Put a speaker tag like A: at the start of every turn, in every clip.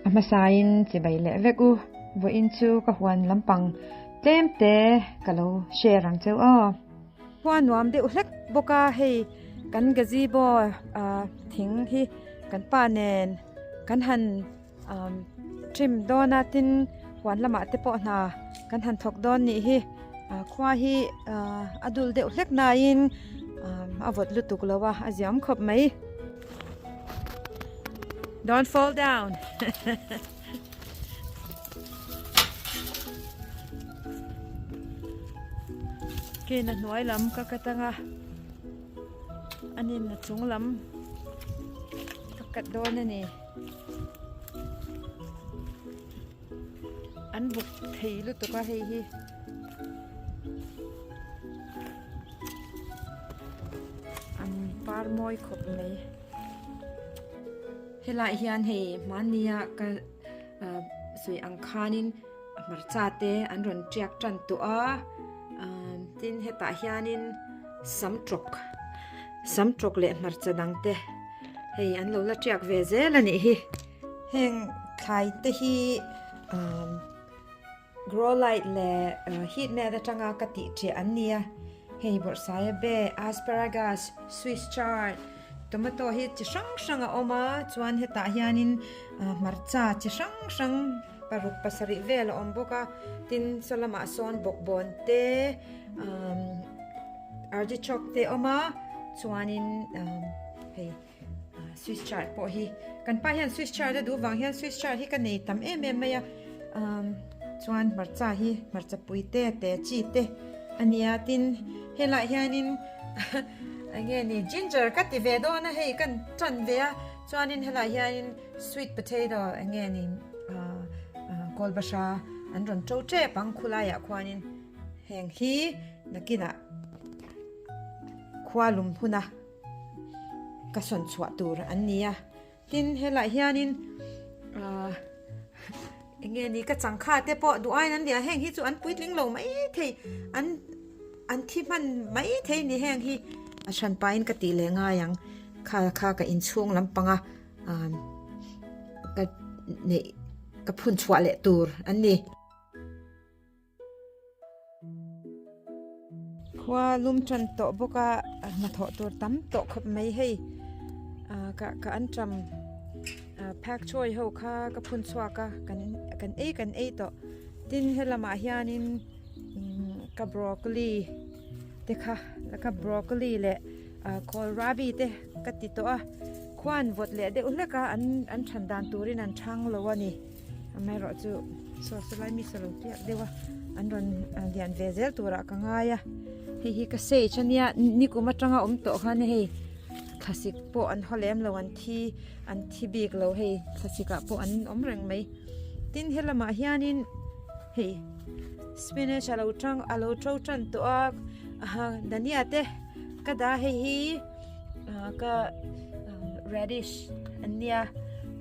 A: A hmasain chibai leh vek u, vawiin chu ka huan lampang tlem te ka lo share ang cheu aw. Khua nuam deuh hlek bawk a, hei kan gazebo thing hi kan pa nen kan han trim dawn a, tin huan lamah te pawh hna kan han thawk dawn nih hi. Khua hi a dul deuh hlek nain a vawt lutuk lo a, a ziam khawp mai. Don't fall down. Kena hnuai lam ka katanga anin a chung lam ka kat dawn a ni. An buk thei lutuk a hei hi. An par mawi khawp mai. Helai hian hei hmania ka sawi ang khanin hmarcha te an rawn tiak tan tawh a tin hetah hianin sam tawk sam tawk leh hmarcha dang te hei an lo la tiak ve zel a nih hi heng thlai te hi Grow light leh heat mat atanga ka tih ṭiah an ni a, hei bawrhsaia be, asparagus, swiss chard, tomato hi chi hrang hrang a awm a, chuan hetah hianin hmarcha chi hrang hrang paruk pasarih vel a awm bawk a, tin saw lamah sawn bawkbawn te artichoke te a awm a, chuanin hei. Swiss chard pawh hi kan pa hian Swiss chard a duh vang hian Swiss chard hi ka nei tam em em mai a chuan hmarcha hi hmarcha pui te te chi te a nia tin helaiah hianin eng nge ni ginger ka ti ve dawn a hei kan tan ve a chuanin helaiah hianin sweet potato eng nge ni kawlbahra an rawn to tep ang khulaiah khuanin heng hi nakinah khua lum huna. ka sawn chhuah tur an ni a tin helaiah hianin ahh eng nge ni ka changkha te pawh duh aiin an nia heng hi chu an puitling lo mai thei an an thi hman mai thei ni heng hi a hran pahin ka tih leh ngai ang kha kha ka inchhung lampanga ahh ka neih ka phun chhuah leh tur an ni. Khua lum tan tawh bawk a hnathawh tur tam tawh khawp mai hei ah ka ka an tam ah phak chawi ho kha ka phun chhuak a kan kan ei kan ei tawh tin helamah hianin ka broccoli te kha ka broccoli leh ah kawlrabi te ka ti tawh a khuan vawt leh deuh hlek a an an than dan turin an thang lo a ni. Amaherawhchu saw saw lai mi saw lo piak deuh a an rawn lian ve zel turah ka ngai a hei hi ka sage ania nikum atanga awm tawh khan hei thlasik pawh an haw lem lo an thi an thi bik lo hei thlasik ah pawh an awm reng mai tin helamah hianin hei spinach alo tang alo to tan tawh a aha dania te ka dah hei hi ah ka radish an nia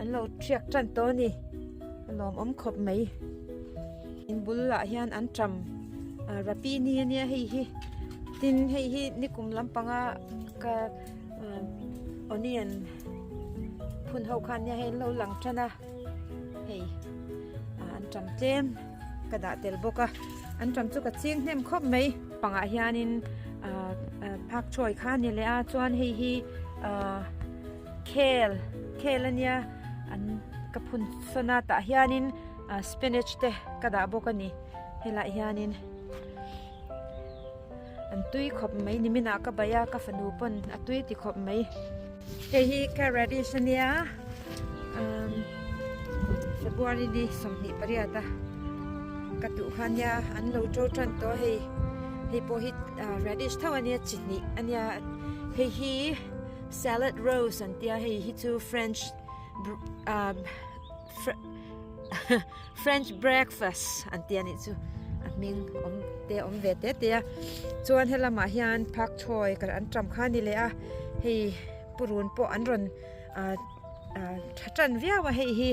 A: an lo thiak tan tawh a ni a lawmawm khawp mai in bulah hian an tam ah rapini a nia hei hi tin hei hi nikum lampanga ka ah onion phun ho khan nia hei an lo lang tan a hei ah an tam tlem ka dah tel bawk a an tam chu ka ching hnem khawp mai pangah hianin ah phak chawi kha a ni leh a chuan hei hi ah khel khel a nia an ka phun sawn a tah hianin ah spinach te ka dah bawk a ni helaiah hianin an tui khawp mai niminah ka baih a ka fanu pawn a tui ti khawp mai hei hi ka radish a nia umm february ni 28 a ka duh kha nia an lo to tan tawh a hei hei pawh hi radish tho a nia chi hnih a nia hei hi salad rose an tia hei hi chu french French breakfast an ti a nih chu a hming awm te awm ve te te a chuan helamah hian pak choi ka an tam kha a ni leh a hei purun pawh an rawn ah ah tha tan viau a hei hi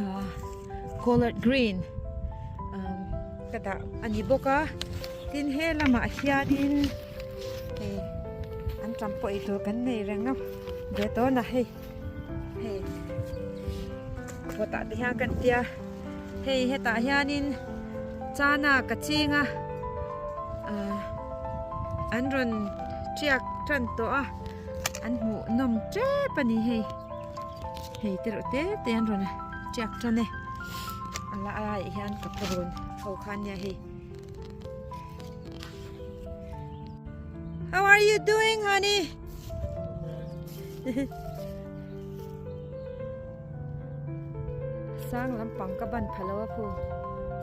A: ah collard green ka dah a ni bawk a tin he lamah hianin hei an tam pawh eitur kan nei reng a ve tawn a hei. Hei pot ah te hian kan tia hei hetah hianin chana ka ching a ah an rawn tiak tan tawh a an hmuh nawm tep a ni hei hei te reuh te te an rawn tiak tan e a la laiah hian ka purun ho kha ania hei. How are you doing honey? Sang lampang ka ban pha lo a khu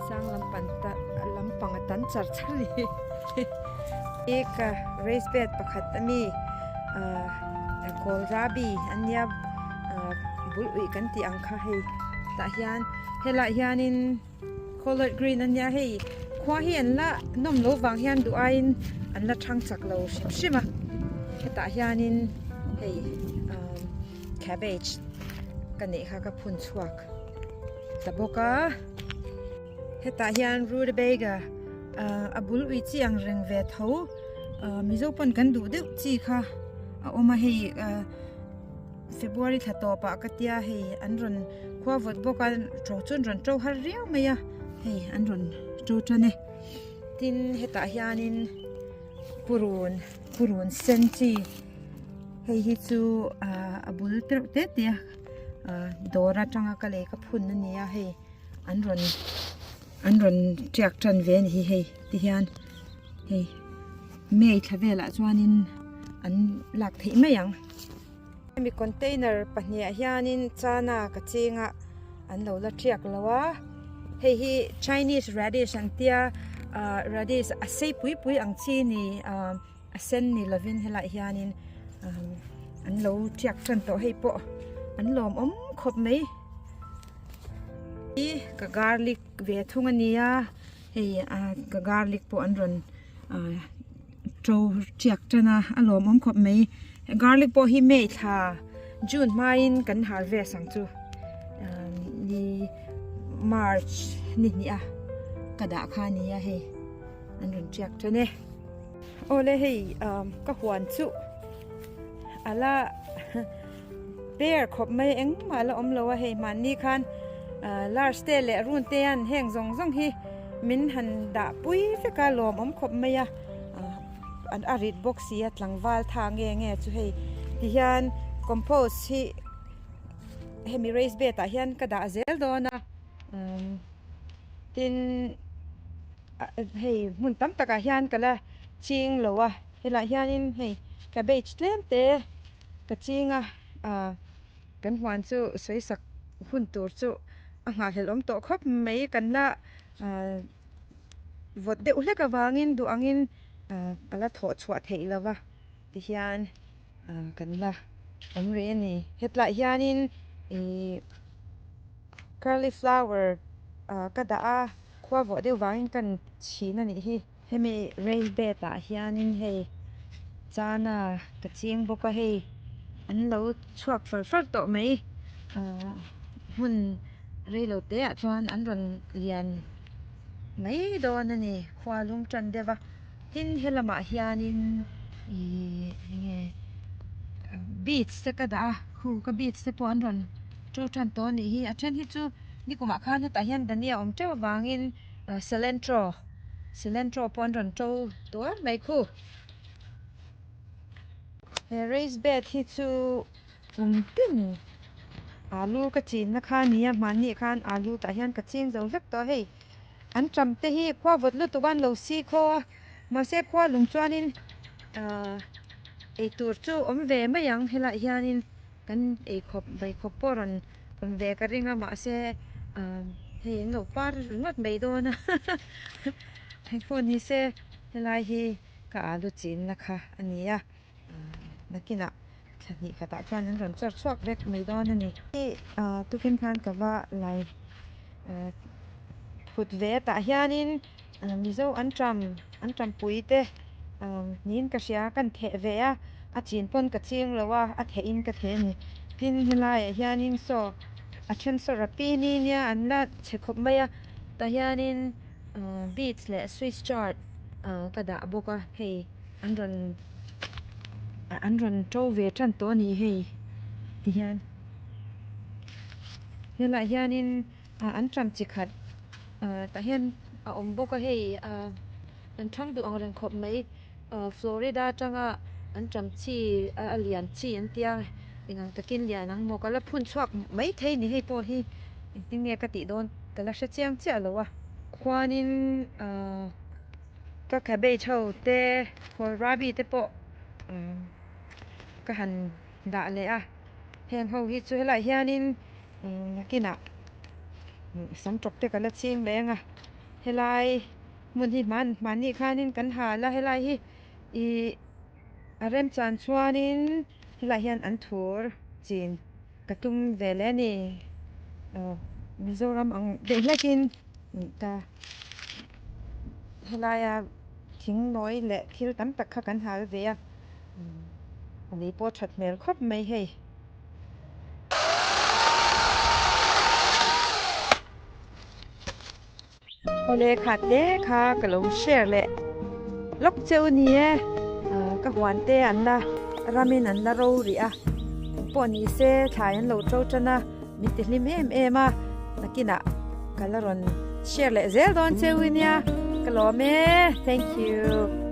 A: sang lampang ta lampang a tan char char ni hi ka raised bed pakhat ami ah kawlrabi ania ah bul uih kan tih ang kha hei tah hian helaiah hianin. Collard green ania hei khua hi an la nawm lo vang hian duh aiin an la thang chak lo hrim hrim a hetah hianin hei umm cabbage ka neih kha ka phun chhuak ta bawk a hetah hian rutabaga ah a bul ui chi ang reng ve tho ah mizo pawn kan duh deuh chi kha a awm a hei ah. February thla tawpah ka tia hei an rawn khua vawt bawk a to chu an rawn to har riau mai a hei an rawn to tan e tin hetah hianin purun purun sen chi hei hi chu ah a bul tereuh te te a ah dawr atanga ka lei ka phun a ni a hei an rawn an rawn tiak tan ve a ni hi hei ti hian hei May thla velah chuanin an lak theih mai ang. Hemi container pahnih ah hianin chana ka ching a an lo la thiak lo a hei hi chinese radish an tia ah radish a sei pui pui ang chi ni ah a sen ni lovin helaiah hianin an lo thiak tan tawh hei pawh an lawmawm khawp mai hi ka garlic ve thung a ni a hei ah ka garlic pawh an rawn ah. To tiak tan a a lawmawm khawp mai garlic pawh hi may thla june hmain kan harvest ang chu ni march ni hnih a ka dah kha a ni a hei an rawn tiak tan e awle hei ka huan chu a la per khawp mai engmah a la awm lo a hei hmanni khan large te leh run te hian heng zawng zawng hi min han dah pui vek a lawmawm khawp mai a a rit bawk si a tlangval tha nge nge chu hei ti hian compost hi hemi raised bed ah hian ka dah zel dawn a tin hei hmun tam takah hian ka la ching lo a helaiah hianin hei cabbage tlem te. Ka ching a, ah kan huan chu sawi sak hun tur chu a nghahhlelh awm tawh khawp mai. Kan la ah vawt deuh hlek avangin duh angin ah ka la thawh chhuah theih lo va tihian ah kan la awm rih a ni. Hetlaiah hianin ih cauliflower ah ka dah a, khua vawh deuh vangin kan chhin a nih hi. Hemi raised bed ah hianin hei chana ka ching bawk a hei an lo chhuak far far tawh mai ahh hmun reilo te ah chuan an rawn lian mai dawn a ni khua lum tan deuh a tin helamah hianin ihh enge beads te ka dah a khu ka beads te pawh an rawn to tan tawh a nih hi a then hi chu nikumah khan hetah hian dhania a awm teuh avangin cilantro. Cilantro pawh an rawn to tuar mai khu. He raised bed hi chu kum tin alu ka chinna kha a ni a, hmanni khan alu tah hian ka ching zo vek tawh a hei. An ṭam te hi khua vawt lutuk a an lo si khaw a, mahse khua lung chuanin ahh eitur chu awm ve mai ang helaiah hianin kan eikhawp veikhawp pawh rawn Awm ve ka ring a mahse hei an lo par ringawt mai dawn a hei pawh ni se helai hi ka alu chinna kha a ni a nakinah thla hnih khatah chuan an rawn chawr chhuak vek mai dawn a ni. Tukin khan ka va lai phut ve a tah hianin Mizo an ṭam an ṭampui te niin ka hria kan theh ve a a chin pawn ka ching lo a a theh in ka theh a ni tin helaiah hianin saw a then saw rapini nia an la chhe khawp mai a tah hianin beads leh swiss chard ka dah bawk a hei an rawn an rawn to ve tan tawh a ni hei ti hian. Helaiah hianin anṭam chi khat tah hian a awm bawk a hei an ṭhang duh ang reng khawp mai Florida atanga anṭam chi a lian chi an tia engang takin lian ang maw ka la phun chhuak maithei a ni hei pawh hi engtin nge ka tih dawn ka la hre chiang chiah lo a khuanin ahh ka cabbage ho te kawlrabi te pawh ka han dah leh a heng ho hi chu helaiah hianin nakinah sam tawp te ka la ching leh ang a helai hmun hi hman hmanni khanin kan hal a helai hi ih a remchan chuanin helaiah hian an thur chin ka tum ve leh a ni Mizoram ang deuh hlekin ta helaia thing nawi leh thil tam tak kha kan hal ve a a ni pawh that hmel khawp mai hei. Awle khat te kha ka lo share leh lawk cheu ni e ka huan te an la ramin an la ro rih a pawh ni se thlai an lo to tan a min ti hlim em em a nakinah ka la rawn share leh zel dawn cheu nia ka lawm e thank you.